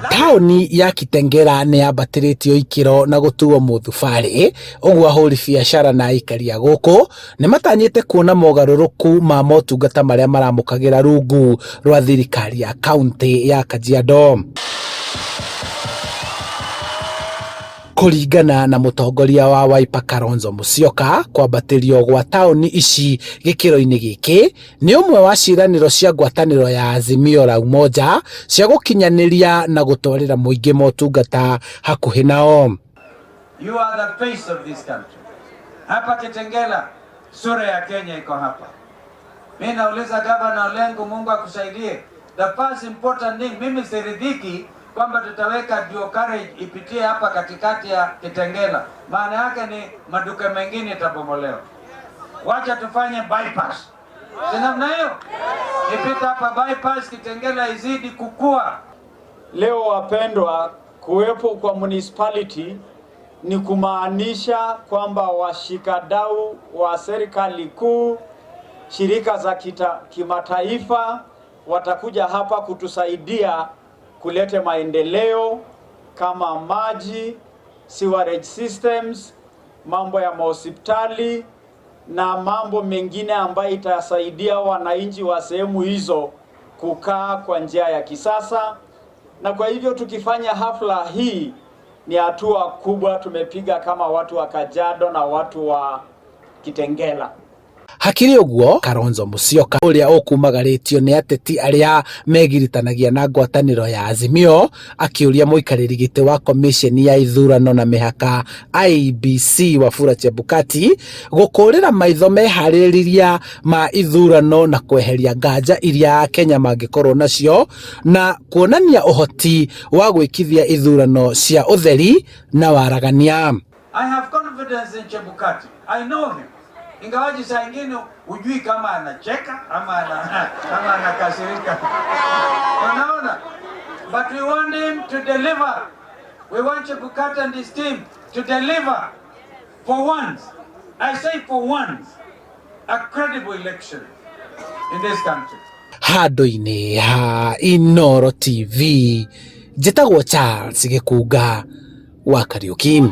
Taũni ya Kitengela nĩ yambatĩrĩtio ikĩro na gũtuo mũthubarĩ, ũguo ahũri biacara na aikari a gũkũ nĩ matanyĩte kuona mogarũrũku ma motungata marĩa maramũkagĩra rungu rwa thirikari ya kaunti ya Kajiado. Kũringana na mũtongoria wa Wiper Kalonzo Musyoka, kwambatĩrio gwa taũni ici gĩkĩro-inĩ gĩkĩ nĩ ũmwe wa ciĩranĩro cia ngwatanĩro ya Azimio la Umoja cia gũkinyanĩria na gũtwarĩra mũingĩ motungata hakuhĩ nao. You are the face of this country. Hapa Kitengela, sura ya Kenya iko hapa. Mimi nauliza Governor Olengo, Mungu akusaidie. The first important thing, mimi siridhiki kwamba tutaweka dual carriage ipitie hapa katikati ya Kitengela. Maana yake ni maduka mengine itabomolewa. Wacha tufanye bypass. Si namna hiyo? Ipita hapa bypass, Kitengela izidi kukua. Leo wapendwa, kuwepo kwa municipality ni kumaanisha kwamba washikadau wa serikali kuu, shirika za kimataifa watakuja hapa kutusaidia kuleta maendeleo kama maji, sewerage systems, mambo ya mahospitali na mambo mengine ambayo itasaidia wananchi wa sehemu hizo kukaa kwa njia ya kisasa. Na kwa hivyo tukifanya hafla hii ni hatua kubwa tumepiga kama watu wa Kajiado na watu wa Kitengela. Hakĩrĩ ũguo, Kalonzo Musyoka ũrĩa ũkumagarĩtio nĩ ateti arĩa megiritanagia na ngwatanĩro ya Azimio akĩũria mũikarĩri gĩtĩ wa komiceni ya ithurano na mĩhaka IEBC Wafula Chebukati gũkũrĩra maitho meharĩrĩria ma ithurano na kweheria nganja iria Akenya mangĩkorwo nacio na kuonania ũhoti wa gwĩkithia ithurano cia ũtheri na waragania. I have confidence in Chebukati. I know him. Ingawaji saa ingine hujui kama anacheka ama anakasirika. Unaona? But we want him to deliver. We want Chebukati and his team to deliver for once. I say for once, a credible election in this country. Handũ-inĩ ha Inooro TV, njĩtagwo Charles Gĩkunga wa Kariũki.